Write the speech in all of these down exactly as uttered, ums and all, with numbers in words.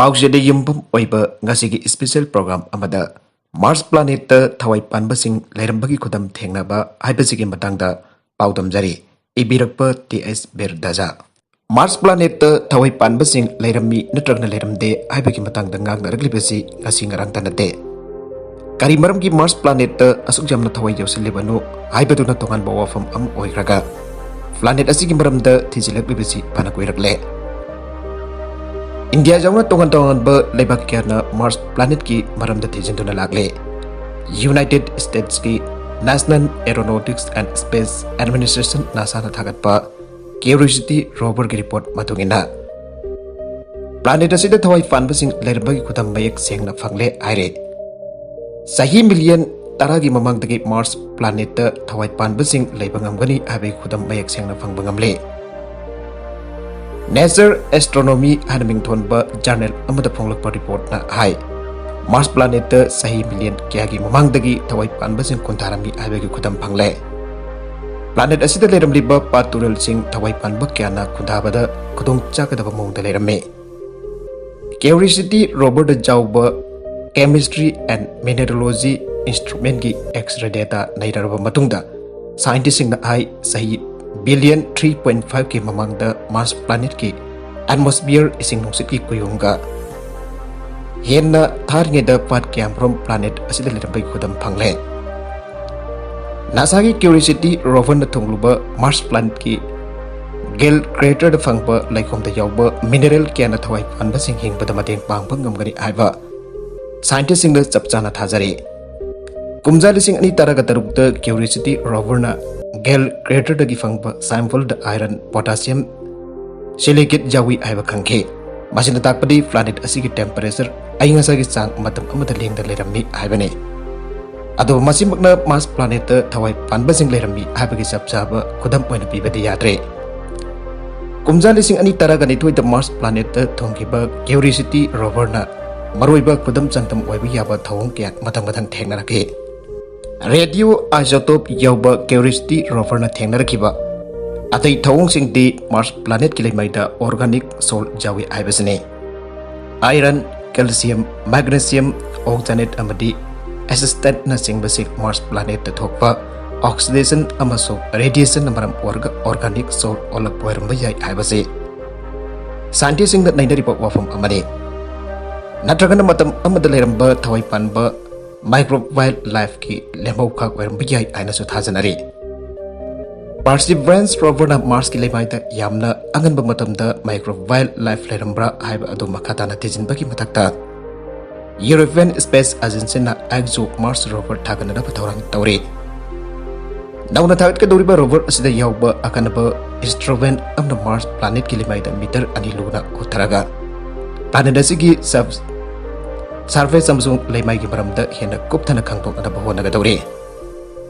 ꯄꯥꯎꯆꯦꯗ ꯌꯨꯝꯐꯝ ꯑꯣꯏꯕ ꯉꯁꯤꯒꯤ special program ꯑꯃꯗ Mars planetꯇ ꯊꯋꯥꯏ ꯄꯥꯟꯕꯁꯤꯡ ꯂꯩꯔꯝꯕꯒꯤ ꯈꯨꯗꯝ ꯊꯦꯡꯅꯕ ꯍꯥꯏꯕꯁꯤꯒꯤ ꯃꯇꯥꯡꯗ ꯄꯥꯎꯗꯝꯖꯔꯤ꯫ ꯏꯕꯤꯔꯛꯄ ꯇꯤ ꯑꯦꯁ ꯕꯤꯔꯗꯥꯖꯥ꯫ Mars planetꯇ ꯊꯋꯥꯏ ꯄꯥꯟꯕꯁꯤꯡ ꯂꯩꯔꯝꯃꯤ ꯅꯠꯇ꯭ꯔꯒꯅ ꯂꯩꯔꯝꯗꯦ ꯍꯥꯏꯕꯒꯤ ꯃꯇꯥꯡꯗ ꯉꯥꯡꯅꯔꯛꯂꯤꯕꯁꯤ ꯉꯁꯤ ꯉꯔꯥꯡꯇ ꯅꯠꯇꯦ꯫ ꯀꯔꯤ ꯃꯔꯝꯒꯤ Mars planetꯇ ꯑꯁꯨꯛ ꯌꯥꯝꯅ ꯊꯋꯥꯏ ꯌꯥꯎꯁꯤꯜꯂꯤꯕꯅꯣ ꯍꯥꯏꯕꯗꯨꯅ ꯇꯣꯉꯥꯟꯕ ꯋꯥꯐꯝ ꯑꯃ ꯑꯣꯏꯈ꯭ꯔꯒ, planet ꯑꯁꯤꯒꯤ ꯃꯔꯝꯗ ꯊꯤꯖꯤꯜꯂꯛꯂꯤꯕꯁꯤ ꯐꯅ ꯀꯨꯏꯔꯛꯂꯦ꯫ ꯏꯟꯗꯤꯌꯥ ꯌꯥꯎꯅ ꯇꯣꯉꯥꯟ ꯇꯣꯉꯥꯟꯕ ꯂꯩꯕꯥꯛ ꯀꯌꯥꯅ Mars planetꯀꯤ ꯃꯔꯝꯗ ꯊꯤꯖꯤꯟꯗꯨꯅ ꯂꯥꯛꯂꯦ꯫ United Statesꯀꯤ National Aeronautics and Space Administration, NASAꯅ ꯊꯥꯒꯠꯄ Curiosity roverꯒꯤ report ꯃꯇꯨꯡ ꯏꯟꯅ, planet ꯑꯁꯤꯗ ꯊꯋꯥꯏ ꯄꯥꯟꯕꯁꯤꯡ ꯂꯩꯔꯝꯕꯒꯤ ꯈꯨꯗꯝ ꯃꯌꯦꯛ ꯁꯦꯡꯅ ꯐꯪꯂꯦ ꯍꯥꯏꯔꯦ꯫ ꯆꯍꯤ ꯃꯤꯂꯤꯌꯟ ꯇꯔꯥꯒꯤ ꯃꯃꯥꯡꯗꯒꯤ Mars planetꯇ ꯊꯋꯥꯏ ꯄꯥꯟꯕꯁꯤꯡ ꯂꯩꯕ ꯉꯝꯒꯅꯤ ꯍꯥꯏꯕꯒꯤ ꯈꯨꯗꯝ ꯃꯌꯦꯛ ꯁꯦꯡꯅ ꯐꯪꯕ ꯉꯝꯂꯦ꯫ Nature Astronomy ꯍꯥꯏꯅ ꯃꯤꯡꯊꯣꯟꯕ journal ꯑꯃꯗ ꯐꯣꯡꯂꯛꯄ reportꯅ ꯍꯥꯏ, Mars planetꯇ ꯆꯍꯤ ꯃꯤꯂꯤꯌꯟ ꯀꯌꯥꯒꯤ ꯃꯃꯥꯡꯗꯒꯤ ꯊꯋꯥꯏ ꯄꯥꯟꯕꯁꯤꯡ ꯈꯨꯟꯗꯥꯔꯝꯃꯤ ꯍꯥꯏꯕꯒꯤ ꯈꯨꯗꯝ ꯐꯪꯂꯦ꯫ Planet ꯑꯁꯤꯗ ꯂꯩꯔꯝꯂꯤꯕ ꯄꯥꯠ ꯇꯨꯔꯦꯜꯁꯤꯡ ꯊꯋꯥꯏ ꯄꯥꯟꯕ ꯀꯌꯥꯅ ꯈꯨꯟꯗꯥꯕꯗ ꯈꯨꯗꯣꯡ ꯆꯥꯒꯗꯕ ꯃꯑꯣꯡꯗ ꯂꯩꯔꯝꯃꯤ꯫ Curiosity roverꯗ ꯌꯥꯎꯕ Chemistry and Mineralogy instrumentꯀꯤ X-ray data ꯅꯩꯅꯔꯕ ꯃꯇꯨꯡꯗ, scientistꯁꯤꯡꯅ ꯍꯥꯏ, ꯆꯍꯤ ꯕꯤꯂꯤꯌꯟ ꯊ꯭ꯔꯤ ꯄꯣꯏꯟ ꯐꯥꯏꯚꯀꯤ ꯃꯃꯥꯡꯗ Mars planetꯀꯤ atmosphere, ꯏꯁꯤꯡ ꯅꯨꯡꯁꯤꯠꯀꯤ ꯀꯨꯌꯣꯝꯒ ꯍꯦꯟꯅ ꯊꯥꯔꯤꯉꯩꯗ ꯄꯥꯠ ꯀꯌꯥꯃꯔꯨꯝ planet ꯑꯁꯤꯗ ꯂꯩꯔꯝꯕꯒꯤ ꯈꯨꯗꯝ ꯐꯪꯂꯦ꯫ NASAꯒꯤ Curiosity roverꯅ ꯊꯨꯡꯂꯨꯕ Mars planetꯀꯤ Gale craterꯗ ꯐꯪꯕ ꯂꯩꯈꯣꯝꯗ ꯌꯥꯎꯕ mineral ꯀꯌꯥꯅ ꯊꯋꯥꯏ ꯄꯥꯟꯕꯁꯤꯡ ꯍꯤꯡꯕꯗ ꯃꯇꯦꯡ ꯄꯥꯡꯕ ꯉꯝꯒꯅꯤ ꯍꯥꯏꯕ scientistꯁꯤꯡꯅ ꯆꯞ ꯆꯥꯅ ꯊꯥꯖꯔꯤ꯫ ꯀꯨꯝꯖꯥ ꯂꯤꯁꯤꯡ ꯑꯅꯤ ꯇꯔꯥꯒ ꯇꯔꯨꯛꯇ Curiosity roverꯅ Gale craterꯗꯒꯤ ꯐꯪꯕ sampleꯗ iron, potassium silicate ꯌꯥꯎꯏ ꯍꯥꯏꯕ ꯈꯪꯈꯤ꯫ ꯃꯁꯤꯅ ꯇꯥꯛꯄꯗꯤ planet ꯑꯁꯤꯒꯤ temperature, ꯑꯏꯪ ꯑꯁꯥꯒꯤ ꯆꯥꯡ ꯃꯇꯝ ꯑꯃꯗ ꯂꯦꯡꯗꯅ ꯂꯩꯔꯝꯃꯤ ꯍꯥꯏꯕꯅꯤ꯫ ꯑꯗꯨꯕꯨ ꯃꯁꯤꯃꯛꯅ Mars planetꯇ ꯊꯋꯥꯏ ꯄꯥꯟꯕꯁꯤꯡ ꯂꯩꯔꯝꯃꯤ ꯍꯥꯏꯕꯒꯤ ꯆꯞ ꯆꯥꯕ ꯈꯨꯗꯝ ꯑꯣꯏꯅ ꯄꯤꯕꯗꯤ ꯌꯥꯗ꯭ꯔꯦ꯫ ꯀꯨꯝꯖꯥ ꯂꯤꯁꯤꯡ ꯑꯅꯤ ꯇꯔꯥꯒ ꯅꯤꯊꯣꯏꯗ Mars planetꯇ ꯊꯨꯡꯈꯤꯕ Curiosity roverꯅ ꯃꯔꯨꯑꯣꯏꯕ ꯈꯨꯗꯝ ꯆꯥꯡꯗꯝ ꯑꯣꯏꯕ ꯌꯥꯕ ꯊꯧꯑꯣꯡ ꯀꯌꯥ ꯃꯊꯪ ꯃꯊꯪ ꯊꯦꯡꯅꯔꯛꯈꯤ꯫ Radioisotope ꯌꯥꯎꯕ Curiosity roverꯅ ꯊꯦꯡꯅꯔꯛꯈꯤꯕ ꯑꯇꯩ ꯊꯧꯑꯣꯡꯁꯤꯡꯗꯤ Mars planetꯀꯤ ꯂꯩꯃꯥꯏꯗ organic salt ꯌꯥꯎꯏ ꯍꯥꯏꯕꯁꯤꯅꯤ꯫ Iron, calcium, magnesium, oxalate ꯑꯃꯗꯤ acetosnꯆꯤꯡꯕꯁꯤ Mars planetꯇ ꯊꯣꯛꯄ oxidation ꯑꯃꯁꯨꯡ radiationꯅ ꯃꯔꯝ ꯑꯣꯏꯔꯒ organic soil ꯑꯣꯜꯂꯛꯄ ꯑꯣꯏꯔꯝꯕ ꯌꯥꯏ ꯍꯥꯏꯕꯁꯤ scientistꯁꯤꯡꯅ ꯅꯩꯅꯔꯤꯕ ꯋꯥꯐꯝ ꯑꯃꯅꯤ꯫ ꯅꯠꯇ꯭ꯔꯒꯅ ꯃꯇꯝ ꯑꯃꯗ ꯂꯩꯔꯝꯕ ꯊꯋꯥꯏ ꯄꯥꯟꯕ microbial lifeꯀꯤ ꯂꯦꯝꯍꯧꯈꯥꯛ ꯑꯣꯏꯔꯝꯕ ꯌꯥꯏ ꯍꯥꯏꯅꯁꯨ ꯊꯥꯖꯅꯔꯤ꯫ Perseverance roverꯅ Marsꯀꯤ ꯂꯩꯃꯥꯏꯗ ꯌꯥꯝꯅ ꯑꯉꯟꯕ ꯃꯇꯝꯗ microbial life ꯂꯩꯔꯝꯕ꯭ꯔꯥ ꯍꯥꯏꯕ ꯑꯗꯨ ꯃꯈꯥ ꯇꯥꯅ ꯊꯤꯖꯤꯟꯕꯒꯤ ꯃꯊꯛꯇ European Space Agencyꯅ ExoMars rover ꯊꯥꯒꯠꯅꯅꯕ ꯊꯧꯔꯥꯡ ꯇꯧꯔꯤ꯫ ꯅꯧꯅ ꯊꯥꯒꯠꯀꯗꯧꯔꯤꯕ rover ꯑꯁꯤꯗ ꯌꯥꯎꯕ ꯑꯈꯟꯅꯕ instrument ꯑꯃꯅ Mars planetꯀꯤ ꯂꯩꯃꯥꯏꯗ meter ꯑꯅꯤ ꯂꯨꯅ ꯍꯨꯠꯊꯔꯒ planet ꯑꯁꯤꯒꯤ sub-, surface ꯑꯃꯁꯨꯡ ꯂꯩꯃꯥꯏꯒꯤ ꯃꯔꯝꯗ ꯍꯦꯟꯅ ꯀꯨꯞꯊꯅ ꯈꯪꯗꯣꯛꯅꯕ ꯍꯣꯠꯅꯒꯗꯧꯔꯤ꯫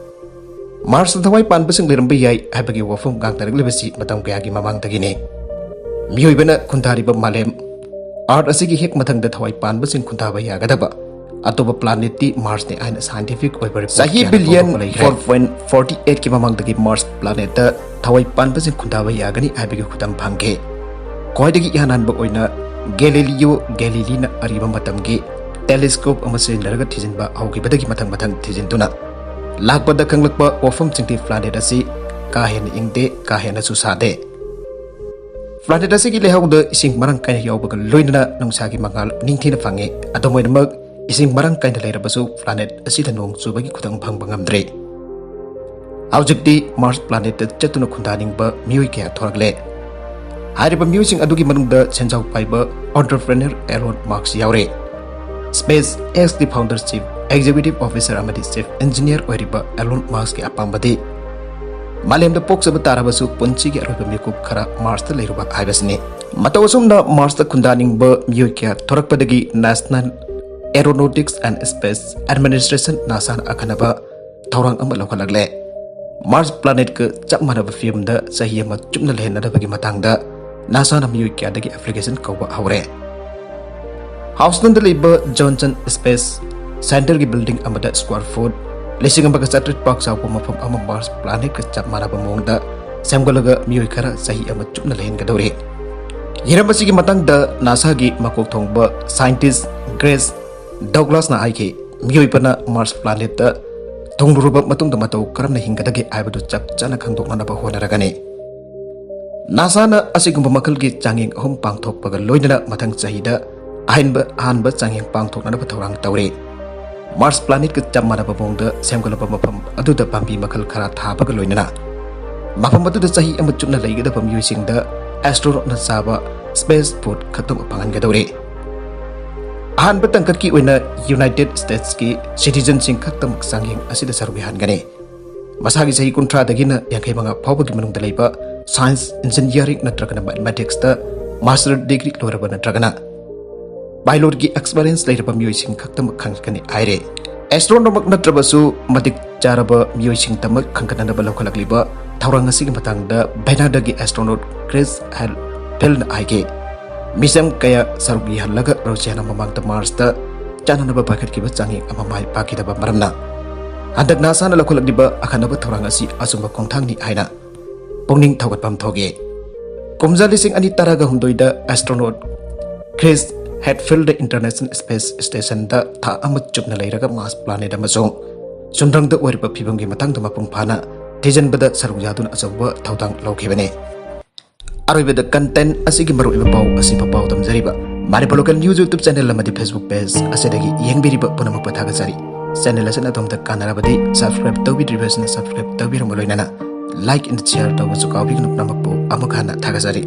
Marsꯇ ꯊꯋꯥꯏ ꯄꯥꯟꯕꯁꯤꯡ ꯂꯩꯔꯝꯕ ꯌꯥꯏ ꯍꯥꯏꯕꯒꯤ ꯋꯥꯐꯝ ꯉꯥꯡꯅꯔꯛꯂꯤꯕꯁꯤ ꯃꯇꯝ ꯀꯌꯥꯒꯤ ꯃꯃꯥꯡꯗꯒꯤꯅꯤ꯫ ꯃꯤꯑꯣꯏꯕꯅ ꯈꯨꯟꯗꯥꯔꯤꯕ ꯃꯥꯂꯦꯝ Earth ꯑꯁꯤꯒꯤ ꯍꯦꯛ ꯃꯊꯪꯗ ꯊꯋꯥꯏ ꯄꯥꯟꯕꯁꯤꯡ ꯈꯨꯟꯗꯥꯕ ꯌꯥꯒꯗꯕ ꯑꯇꯣꯞꯄ planetꯇꯤ Marsꯅꯤ ꯍꯥꯏꯅ scientific ꯑꯣꯏꯕ report ꯆꯍꯤ ꯀꯌꯥꯅ billion ꯐꯣꯡꯗꯣꯛꯄ ꯂꯩꯈ꯭ꯔꯦ꯫ Four point forty eightꯀꯤ ꯃꯃꯥꯡꯗꯒꯤ Mars planetꯇ ꯊꯋꯥꯏ ꯄꯥꯟꯕꯁꯤꯡ ꯈꯨꯟꯗꯥꯕ ꯌꯥꯒꯅꯤ ꯍꯥꯏꯕꯒꯤ ꯈꯨꯗꯝ ꯐꯪꯈꯤ꯫ ꯈ꯭ꯋꯥꯏꯗꯒꯤ ꯏꯍꯥꯟ ꯍꯥꯟꯕ ꯑꯣꯏꯅ Galileo Galileiꯅ ꯑꯔꯤꯕ ꯃꯇꯝꯒꯤ telescope ꯑꯃ ꯁꯤꯖꯤꯟꯅꯔꯒ ꯊꯤꯖꯤꯟꯕ ꯍꯧꯈꯤꯕꯗꯒꯤ ꯃꯊꯪ ꯃꯊꯪ ꯊꯤꯖꯤꯟꯗꯨꯅ ꯂꯥꯛꯄꯗ ꯈꯪꯂꯛꯄ ꯋꯥꯐꯝꯁꯤꯡꯗꯤ planet ꯑꯁꯤ ꯀꯥ ꯍꯦꯟꯅ ꯏꯪꯗꯦ, ꯀꯥ ꯍꯦꯟꯅꯁꯨ ꯁꯥꯗꯦ꯫ Planet ꯑꯁꯤꯒꯤ ꯂꯩꯍꯥꯎꯗ ꯏꯁꯤꯡ ꯃꯔꯥꯡ ꯀꯥꯏꯅ ꯌꯥꯎꯕꯒ ꯂꯣꯏꯅꯅ ꯅꯨꯡꯁꯥꯒꯤ ꯃꯉꯥꯜ ꯅꯤꯡꯊꯤꯅ ꯐꯪꯉꯤ꯫ ꯑꯗꯨꯝ ꯑꯣꯏꯅꯃꯛ, ꯏꯁꯤꯡ ꯃꯔꯥꯡ ꯀꯥꯏꯅ ꯂꯩꯔꯕꯁꯨ planet ꯑꯁꯤꯗ ꯅꯣꯡ ꯆꯨꯕꯒꯤ ꯈꯨꯗꯝ ꯐꯪꯕ ꯉꯝꯗ꯭ꯔꯤ꯫ ꯍꯧꯖꯤꯛꯇꯤ Mars planetꯇ ꯆꯠꯇꯨꯅ ꯈꯨꯟꯗꯥꯅꯤꯡꯕ ꯃꯤꯑꯣꯏ ꯀꯌꯥ ꯊꯣꯔꯛꯂꯦ꯫ ꯍꯥꯏꯔꯤꯕ ꯃꯤꯑꯣꯏꯁꯤꯡ ꯑꯗꯨꯒꯤ ꯃꯅꯨꯡꯗ ꯁꯦꯟꯖꯥꯎ ꯄꯥꯏꯕ entrepreneur Elon Musk ꯌꯥꯎꯔꯦ꯫ SpaceXꯀꯤ founder, chief executive officer ꯑꯃꯗꯤ chief engineer ꯑꯣꯏꯔꯤꯕ Elon Muskꯀꯤ ꯑꯄꯥꯝꯕꯗꯤ ꯃꯥꯂꯦꯝꯗ ꯄꯣꯛꯆꯕ ꯇꯥꯔꯕꯁꯨ ꯄꯨꯟꯁꯤꯒꯤ ꯑꯔꯣꯏꯕ ꯃꯤꯀꯨꯞ ꯈꯔ Marsꯇ ꯂꯩꯔꯨꯕ ꯍꯥꯏꯕꯁꯤꯅꯤ꯫ ꯃꯇꯧ ꯑꯁꯨꯝꯅ Marsꯇ ꯈꯨꯟꯗꯥꯅꯤꯡꯕ ꯃꯤꯑꯣꯏ ꯀꯌꯥ ꯊꯣꯔꯛꯄꯗꯒꯤ National Aeronautics and Space Administration, NASAꯅ ꯑꯈꯟꯅꯕ ꯊꯧꯔꯥꯡ ꯑꯃ ꯂꯧꯈꯠꯂꯛꯂꯦ꯫ Mars planetꯀ ꯆꯞ ꯃꯥꯟꯅꯕ ꯐꯤꯕꯝꯗ ꯆꯍꯤ ꯑꯃ ꯆꯨꯞꯅ ꯂꯩꯍꯟꯅꯗꯕꯒꯤ ꯃꯇꯥꯡꯗ NASAꯅ ꯃꯤꯑꯣꯏ ꯀꯌꯥꯗꯒꯤ application ꯀꯧꯕ ꯍꯧꯔꯦ꯫ Houstonꯗ ꯂꯩꯕ Johnson Space Centerꯒꯤ building ꯑꯃꯗ square foot ꯂꯤꯁꯤꯡ ꯑꯃꯒ ꯆꯥꯇ꯭ꯔꯦꯠ ꯄꯥꯛ ꯆꯥꯎꯕ ꯃꯐꯝ ꯑꯃ Mars planetꯀ ꯆꯞ ꯃꯥꯟꯅꯕ ꯃꯑꯣꯡꯗ ꯁꯦꯝꯒꯠꯂꯒ ꯃꯤꯑꯣꯏ ꯈꯔ ꯆꯍꯤ ꯑꯃ ꯆꯨꯞꯅ ꯂꯩꯍꯟꯒꯗꯧꯔꯤ꯫ ꯍꯤꯔꯝ ꯑꯁꯤꯒꯤ ꯃꯇꯥꯡꯗ ꯅꯥꯁꯥꯒꯤ ꯃꯀꯣꯛ ꯊꯣꯡꯕ ꯁꯥꯏꯟꯇꯤꯁ ꯒ꯭ꯔꯦꯁ ꯗꯧꯒ꯭ꯂꯥꯁꯅ ꯍꯥꯏꯈꯤ, ꯃꯤꯑꯣꯏꯕꯅ ꯃꯥꯔꯁ ꯄ꯭ꯂꯥꯅꯦꯠꯇ ꯊꯨꯡꯂꯨꯔꯕ ꯃꯇꯨꯡꯗ ꯃꯇꯧ ꯀꯔꯝꯅ ꯍꯤꯡꯒꯗꯒꯦ ꯍꯥꯏꯕꯗꯨ ꯆꯞ ꯆꯥꯅ ꯈꯪꯗꯣꯛꯅꯅꯕ ꯍꯣꯠꯅꯔꯒꯅꯤ꯫ ꯅꯥꯁꯥꯅ ꯑꯁꯤꯒꯨꯝꯕ ꯃꯈꯜꯒꯤ ꯆꯥꯡꯌꯦꯡ ꯑꯍꯨꯝ ꯄꯥꯡꯊꯣꯛꯄꯒ ꯂꯣꯏꯅꯅ ꯃꯊꯪ ꯆꯍꯤꯗ ꯑꯍꯦꯟꯕ, ꯑꯍꯥꯟꯕ ꯆꯥꯡꯌꯦꯡ ꯄꯥꯡꯊꯣꯛꯅꯅꯕ ꯊꯧꯔꯥꯡ ꯇꯧꯔꯤ꯫ ꯃꯥꯔꯁ ꯄ꯭ꯂꯥꯅꯦꯠꯀ ꯆꯞ ꯃꯥꯟꯅꯕ ꯃꯑꯣꯡꯗ ꯁꯦꯝꯒꯠꯂꯕ ꯃꯐꯝ ꯑꯗꯨꯗ ꯄꯥꯝꯕꯤ ꯃꯈꯜ ꯈꯔ ꯊꯥꯕꯒ ꯂꯣꯏꯅꯅ ꯃꯐꯝ ꯑꯗꯨꯗ ꯆꯍꯤ ꯑꯃ ꯆꯨꯞꯅ ꯂꯩꯒꯗꯕ ꯃꯤꯑꯣꯏꯁꯤꯡꯗ ꯑꯦꯁꯇ꯭ꯔꯣꯅꯣꯠꯅ ꯆꯥꯕ ꯁ꯭ꯄꯦꯁ ꯐꯨꯗ ꯈꯛꯇꯃꯛ ꯐꯪꯍꯟꯒꯗꯧꯔꯤ꯫ ꯑꯍꯥꯟꯕ ꯇꯥꯡꯀꯛꯀꯤ ꯑꯣꯏꯅ ꯌꯨꯅꯥꯏꯇꯦꯗ ꯁ꯭ꯇꯦꯠꯁꯀꯤ ꯁꯤꯇꯤꯖꯟꯁꯤꯡ ꯈꯛꯇꯃꯛ ꯆꯥꯡꯌꯦꯡ ꯑꯁꯤꯗ ꯁꯔꯨꯛ ꯌꯥꯍꯟꯒꯅꯤ꯫ ꯃꯁꯥꯒꯤ ꯆꯍꯤ ꯀꯨꯟꯊ꯭ꯔꯥꯗꯒꯤꯅ ꯌꯥꯡꯈꯩ ꯃꯉꯥ ꯐꯥꯎꯕꯒꯤ ꯃꯅꯨꯡꯗ ꯂꯩꯕ ꯁꯥꯏꯟꯁ, ꯏꯟꯖꯤꯅꯤꯌꯥꯔꯤꯡ ꯅꯠꯇ꯭ꯔꯒꯅ ꯃꯦꯊꯃꯦꯇꯤꯛꯁꯇ ꯃꯥꯁꯇꯔ ꯗꯤꯒ꯭ꯔꯤ ꯂꯣꯏꯔꯕ ꯅꯠꯇ꯭ꯔꯒꯅ ꯄꯥꯏꯂꯣꯠꯀꯤ ꯑꯦꯛꯁꯄꯤꯔꯤꯌꯦꯟꯁ ꯂꯩꯔꯕ ꯃꯤꯑꯣꯏꯁꯤꯡ ꯈꯛꯇꯃꯛ ꯈꯟꯒꯠꯀꯅꯤ ꯍꯥꯏꯔꯦ꯫ ꯑꯦꯁꯇ꯭ꯔꯣꯅꯣꯠꯃꯛ ꯅꯠꯇ꯭ꯔꯕꯁꯨ ꯃꯇꯤꯛ ꯆꯥꯔꯕ ꯃꯤꯑꯣꯏꯁꯤꯡꯗꯃꯛ ꯈꯟꯒꯠꯅꯅꯕ ꯂꯧꯈꯠꯂꯛꯂꯤꯕ ꯊꯧꯔꯥꯡ ꯑꯁꯤꯒꯤ ꯃꯇꯥꯡꯗ ꯚꯦꯅꯥꯗꯥꯒꯤ ꯑꯦꯁꯇ꯭ꯔꯣꯅꯣꯠ ꯀ꯭ꯔꯤꯁ ꯍꯦꯗꯐꯤꯜꯗꯅ ꯍꯥꯏꯈꯤ, ꯃꯤꯆꯝ ꯀꯌꯥ ꯁꯔꯨꯛ ꯌꯥꯍꯜꯂꯒ ꯔꯨꯁꯤꯌꯥꯅ ꯃꯃꯥꯡꯗ ꯃꯥꯔꯁꯇ ꯆꯥꯅꯅꯕ ꯄꯥꯏꯈꯠꯈꯤꯕ ꯆꯥꯡꯌꯦꯡ ꯑꯃ ꯃꯥꯏ ꯄꯥꯛꯈꯤꯗꯕ ꯃꯔꯝꯅ ꯍꯟꯗꯛ ꯅꯥꯁꯥꯅ ꯂꯧꯈꯠꯂꯛꯂꯤꯕ ꯑꯈꯟꯅꯕ ꯊꯧꯔꯥꯡ ꯑꯁꯤ ꯑꯆꯨꯝꯕ ꯈꯣꯡꯊꯥꯡꯅꯤ ꯍꯥꯏꯅ ꯄꯨꯛꯅꯤꯡ ꯊꯧꯒꯠꯐꯝ ꯊꯣꯛꯏ꯫ ꯀꯨꯝꯖꯥ ꯂꯤꯁꯤꯡ ꯑꯅꯤ ꯇꯔꯥꯒ ꯍꯨꯝꯗꯣꯏꯗ ꯑꯦꯁꯇ꯭ꯔꯣꯅꯣꯠ ꯀ꯭ꯔꯤꯁ ꯍꯦꯗꯐꯤꯜꯗ ꯏꯟꯇꯔꯅꯦꯁꯅꯦꯜ ꯁ꯭ꯄꯦꯁ ꯁ꯭ꯇꯦꯁꯟꯗ ꯊꯥ ꯑꯃ ꯆꯨꯞꯅ ꯂꯩꯔꯒ ꯃꯥꯔꯁ ꯄ꯭ꯂꯥꯅꯦꯠ ꯑꯃꯁꯨꯡ ꯆꯨꯝꯗ꯭ꯔꯪꯗ ꯑꯣꯏꯔꯤꯕ ꯐꯤꯕꯝꯒꯤ ꯃꯇꯥꯡꯗ ꯃꯄꯨꯡ ꯐꯥꯅ ꯊꯤꯖꯤꯟꯕꯗ ꯁꯔꯨꯛ ꯌꯥꯗꯨꯅ ꯑꯆꯧꯕ ꯊꯧꯗꯥꯡ ꯂꯧꯈꯤꯕꯅꯤ꯫ ꯑꯔꯣꯏꯕꯗ ꯀꯟꯇꯦꯟ ꯑꯁꯤꯒꯤ ꯃꯔꯨꯑꯣꯏꯕ ꯄꯥꯎ ꯑꯁꯤꯕꯨ ꯄꯥꯎ ꯗꯝꯖꯔꯤꯕ Manipur local news YouTube channel ꯑꯃꯗꯤ ꯐꯦꯁꯕꯨꯛ ꯄꯦꯖ ꯑꯁꯤꯗꯒꯤ ꯌꯦꯡꯕꯤꯔꯤꯕ ꯄꯨꯝꯅꯃꯛꯄꯨ ꯊꯥꯒꯠꯆꯔꯤ꯫ ꯆꯦꯅꯦꯜ ꯑꯁꯤꯅ ꯑꯗꯣꯝꯗ ꯀꯥꯟꯅꯔꯕꯗꯤ ꯁꯕꯁꯀ꯭ꯔꯥꯏꯕ ꯇꯧꯕꯤꯗ꯭ꯔꯤꯕꯁꯤꯡꯅ ꯁꯕꯁꯀ꯭ꯔꯥꯏꯕ ꯇꯧꯕꯤꯔꯝꯕ ꯂꯣꯏꯅꯅ ꯂꯥꯏꯛ ꯑꯦꯟ ꯁꯤꯌꯔ ꯇꯧꯕꯁꯨ ꯀꯥꯎꯕꯤꯒꯅꯨ꯫ ꯄꯨꯝꯅꯃꯛꯄꯨ ꯑꯃꯨꯛ ꯍꯟꯅ ꯊꯥꯒꯠꯆꯔꯤ꯫